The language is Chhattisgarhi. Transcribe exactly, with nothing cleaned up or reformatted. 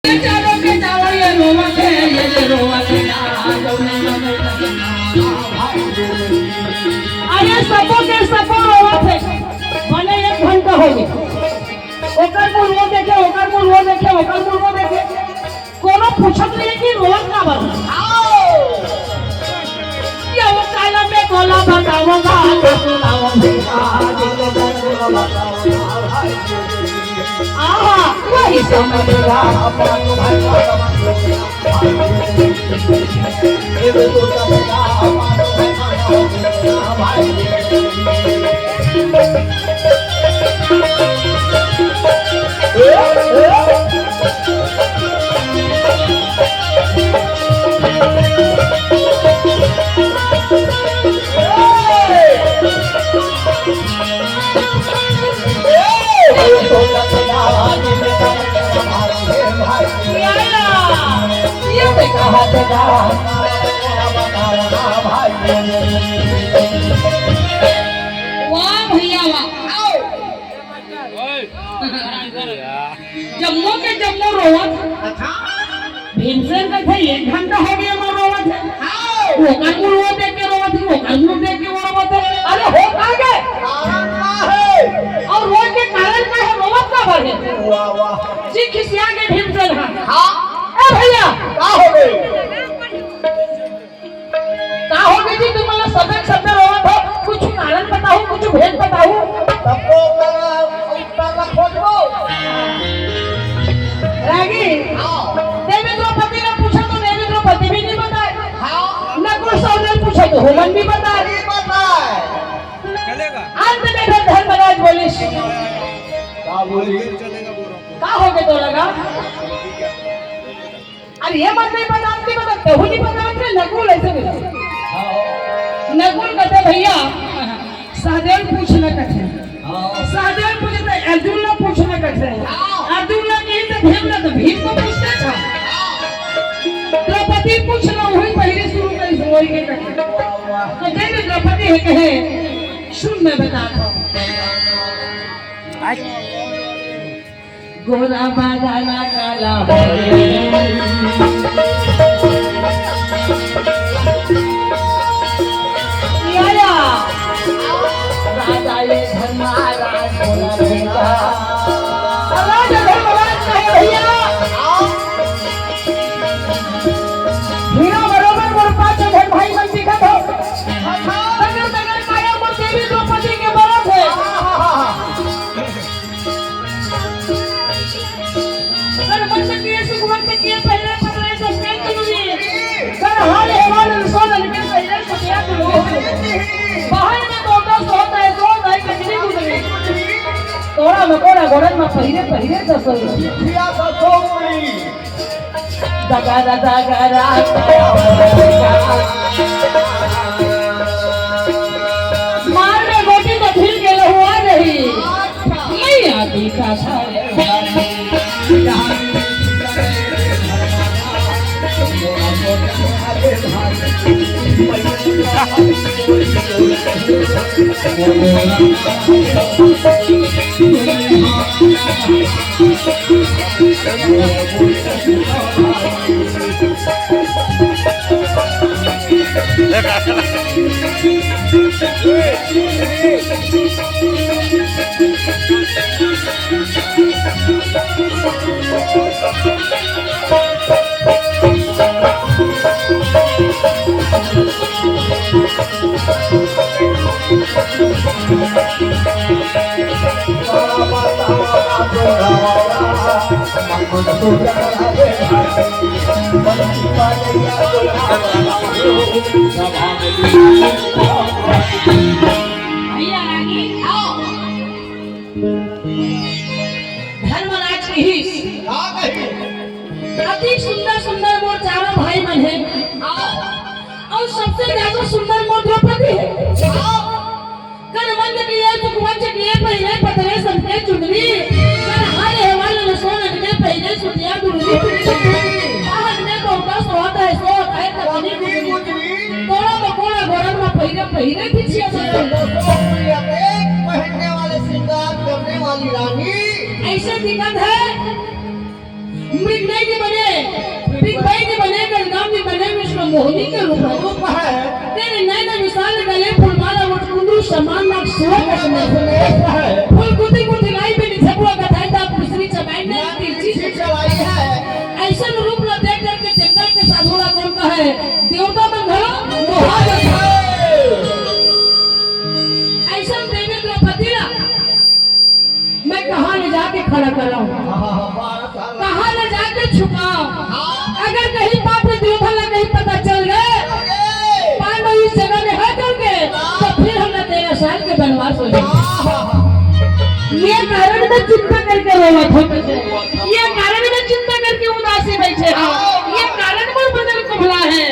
चारों के चारों ये रोवत हे, ये रोवत हे, आ जाओ ना, ना, ना, ना, ना, भाई। अरे सबो के सबो रोवत हे, बने एक घंटा हो गया। ओकर मुंह वो देखे, ओकर मुंह वो देखे, ओकर मुंह वो देखे। कोनो पूछत नहीं है कि रोवत काबर हे। आओ। ये वो काला में गोला बताऊंगा, बताऊंगा। आहा, वही समझ ला। वाह भैया वाह। आओ। जम्मो के जम्मो रोवत। अच्छा। भीमसेन कथे एक घंटा हो गया मैं रोवत हे। हाँ। ओकर मुंह वो देख के रोवत हे, ओकर मुंह देख के वो रोवत हे। अरे हो का गे? कारण का है? और रोए के कारण का है? रोवत काबर हे? वाह, वाह। जी खिसिया गे भीमसेन हा। हाँ। ए भैया। का हो गे? का हो गे जी, तुमन ला सबे सबे रोवत हो, कुछ कारण बताओ, कुछ भेद बताओ। तब तो ओकर उत्तर ला खोजबो। रागी, हाँ। देवी द्रौपदी ला पूछो तो देवी द्रौपदी भी नहीं बताए। हाँ। नकुल सहदेव पूछो तो ओमन भी बताए। नहीं बताए। अंत में फिर धर्मराज बोलिस, का बोलिस? का हो गे तोला गा? अरे ये बात नहीं बतावत, नहीं बतावत, तहू नहीं बतावत रे, नकुल ऐसे बोले। हाँ। नकुल कथे, "भैया, सहदेव पूछ न कथे। हाँ। सहदेव पूछे तो अर्जुन ला पूछ न कथे। हाँ। अर्जुन ला कही तो भीम ला, तो भीम तो पूछते था। हाँ। द्रौपदी पूछ न हुई, पहले शुरू करी से वही के कथे।" वाह, वाह। तो जब द्रौपदी हे कहे, "सुन मैं बताता हूँ।" गोरा बादाना काला हो गे। या, या। राजा ये धर्मराज बोला बेटा। राजा धर्मराज कहे भैया। हीरा बरोबर मोर पाँच झन भाई मन दिखत हो। तगड़ तगड़ काया मोर देवी द्रौपदी के बरत हे। कर वंश किए सुख वंश किए पहले पकड़े तो क्या करूँगी? कर हाल अहवाल सोन के पहले सत्या करूँगी। बाहर में तो दस होता है, दो नहीं कचरी गुजरी। तोड़ा मकोड़ा गोड़न में पहिरे पहिरे दस होई। या दसो उड़ी। दगरा दगरा। मार में गोटी तो फिर गेल हुआ नहीं। मैया देखा था। भैया रागी, आओ। धर्मराज कहिस, का कही? अति सुंदर सुंदर मोर चारों भाई मन हे। आओ। अउ सबसे ज्यादा सुंदर मोर द्रौपदी हे। आओ। कर वंश किए, सुख वंश किए, पहने पतरे सबके चुनरी। कर हाल अहवाल न सोन के, पहने सुतिया गुनरी। बाहर में बहुता सोहत है, सोहत है कतनी गुजरी। तोड़ा मकोड़ा गोरन में पहिरे, पहिरे बिछिया सजल। पहनने वाले श्रृंगार करने वाली रानी। ऐसे दिखत है। पृथ्वी नहीं के बने, पृथ्वी नहीं के बने, गलगाम नहीं बने, विश्व मोहिनी के रूप है। रूप है। तेरे नैन विशाल गले फूलमाला, ओठ कुंडू समान नाक सुअर का समान। समान है। फूल गुथी गुथी लाई पे निछपुआ गथाई दा, मिश्री चबाई नहीं, नहीं, तिरछी तिरछी चबाई है। ऐसन रूप ला देख करके जंगल के साधु ला कौन कहे, देवता मन घलो मोहा जाथे। ऐसन देवी द्रौपदी ला मैं कहाँ ले जाके खड़ा कराऊं? हाँ, हाँ, हाँ, बारह साल। कहाँ ले जाके छुपाऊं? हाँ। अगर कहीं पात्र दुर्योधन ला कहीं पता चल गए, अरे! पांडव इस जगह में है करके, तो फिर हमरा तेरह साल के वनवास हो जाए। हाँ, हाँ, हाँ। ये कारण मैं चिंता करके रोवत हूँ। ये कारण मैं चिंता करके उदासी बैठे हूँ। ये कारण मोर बदन कुंभला है।